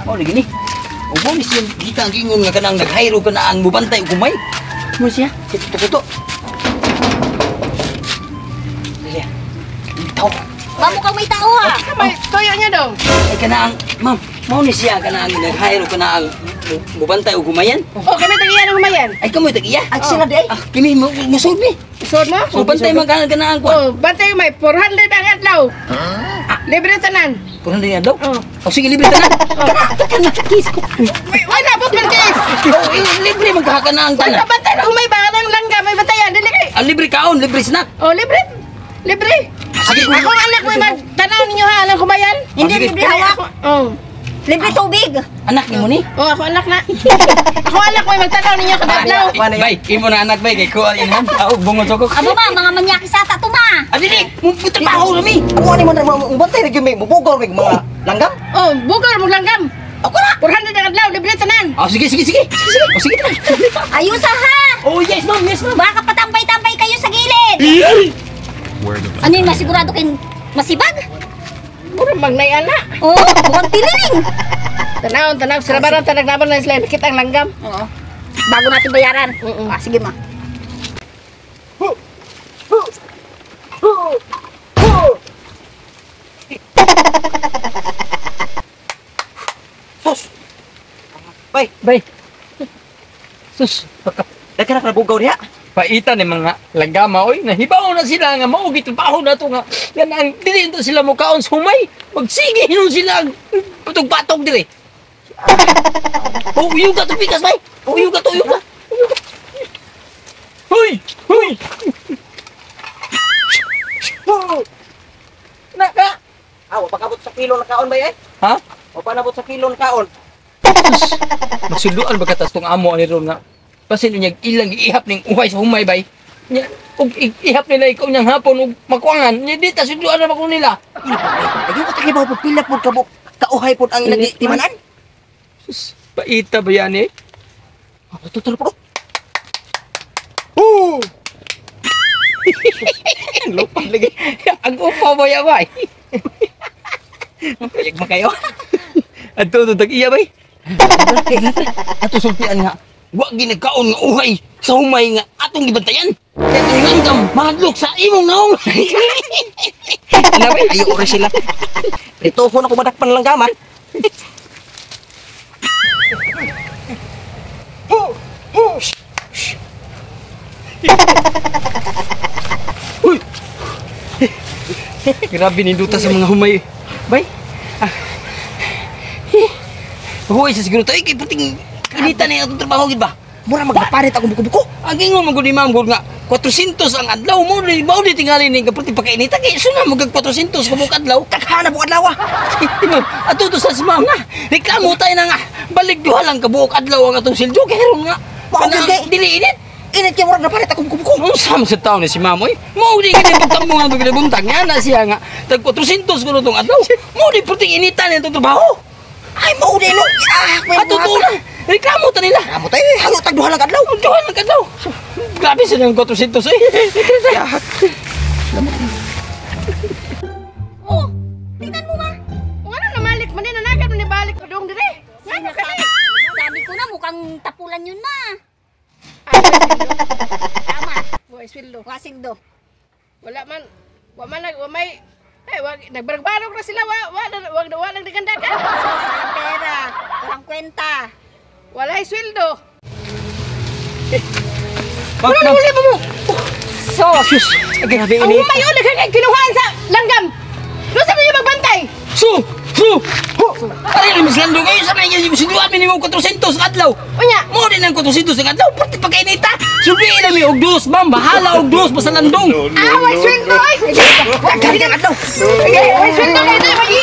Mao lagi ni. Ug mo ni siya kita ang giingon nga kanang naghayro ka na ang mubantay og humay. Mo siya, si tuto-tuto. Dili. Tao. Bamo kang may tao ha. May tuyo niya dong. Ay kana ang ma'am, mao ni siya kana ang naghayro ka na ang mubantay og humayan. Oh, kami tagiyan ang humayan. Ay kamoy tag iya. Ay sila di ay. Ah, kini mo musulod ni. Isod mo? Mubantay man kana kana ang kuan. Oh, bantay may 400 ang adlaw. Libre tanan. Kuno din adlaw. Oh. Oh, sige libre tanan. Kana kana kiss ko. Wait, wala bot man case. Oh, eh, libre man ka kana ang Wala tanan. bantay na humay ba kanang langga may bantayan dili kay. Ah, libre kaon, libre snack. Oh, libre. Libre. Sige. Ako ang anak may magtanaw ninyo ha anang humayan. Hindi sige. libre hawak. Oh. Libre tubig. Anak nimo ni? Oh, ako anak na. Ako anak may magtanaw ninyo kada adlaw. Bay, imo na anak bay kay kuha inhan. Aw, bungo sokok. Abo ma, mga manyaki sa ta ma. Ah, dili, mo trabaho rami. Amo ani man mo bantay ra gyud may mubugaw may mga langgam. Oh, bugor mo langgam. Ako na. 400 ang adlaw, libre tanan. Oh, sige, sige, sige. Sige, sige. Oh, sige tara. Ayusa ha. Oh, yes ma'am, yes ma'am. Baka patambay-tambay kayo sa gilid. Ano yun, masigurado kayong masibag? Mura magnay ana. Oo, mukhang tililing. Tanaw, tanaw sila barang tanag naman na sila nakita ang langgam. Oo. Bago natin bayaran. Oo. Ah, sige ma. Sus. Bay, Bay. Sus, daghan na bugaw diha. Paitan ni mga langgama oy, nahibaw na sila nga mao gitrabaho na to nga yan ang dili to sila mokaon sa humay. Magsige hinon sila ang patog-patog dire. Oh, uyog ka to pikas bay. Uyog ka to, uyog ka. Uyog ka. Huy, huy. Naka. Ah, wa pagabot sa kilo na kaon bay ay. Ha? Wa pa nabot sa kilo na kaon. Magsuluan ba katas tong amo ani ron nga. Basin niya ilang giihap ning uhay sa humay bay. Nya og ihap nila ikaw niyang hapon og makuangan. Nya di ta suluan na ko nila. Ayaw ka tagibaw pud pila pud kabuk kauhay pud ang ilang timanan. Sus, paita ba yan eh? Ah, tutol pud. Oh! Lupa lagi. Ang upa ba yan bay? Payag man kayo. Ato to tag-iya bay. Ato sultian nga. Wa ginagkaon nga uhay sa humay nga atong gibantayan. Kaya ang langgam mahadlok sa imong naong. Ano bay? Ayo ori sila. Pritohon ako madakpan langgaman. Uy! Grabe ninduta sa mga humay. Bay. Ah. Huwag sa siguro tayo kay puting inita na yung atong trabaho gid ba? Mura magpaparit akong buko-buko. Ang ingon mo gud ni ma'am gud nga 400 ang adlaw mo ni mao di tingali ni kaputi pagkainita kay suna mo kag 400 kabuk adlaw. Taghana buok adlaw. Ah. Ma'am, ato to sa si ma'am nga. Reklamo tayo na nga. Balik duha lang kabuok adlaw ang atong sildo kay ron nga. Mao Kanang gyud kay- dili init. Init kay murag naparit akong buko-buko. Ang sama sa taon ni si ma'am oy. Mao di kini pagtambong ang buntag nga na siya nga tag 400 kuno tong adlaw. Mao di puting inita ni atong trabaho. Ay mao di no. Ah, may Ato to na. Reklamo ta nila. Amo tayo, halo tag duha lang adlaw. Duha lang adlaw. Grabe sa nang 400 oy. Oh, tingnan mo ma. Wala na malik man ni nanagan man ni balik padung dire. Ngano ka ni? Sabi ko na mukhang tapulan yun ma. Tama. Wa sweldo. Wasigdo. Wala man wa man nag wa may ay wa nagbarog-barog na sila wa wa wa wa wa nagdagandagan. So, sayang pera. Walang kwenta. Wala ay sweldo. Ma'am, Wala huli mo mo. So, sus. Grabe Ang init. humay oh nagkakay kinuhaan sa langgam. Doon sa mga magbantay. Su! Su! Ho! Pare ni Miss Lando kayo sa mga yung sinduan mi nimo 400 ang adlaw. Unya. Mo din ang 400 ang adlaw pati pagkainita. Sulbi na mi og dos, ma'am. Bahala og dos basta landong. Ah, way sweldo ay. Daghan kang adlaw. Ay, way sweldo kay di.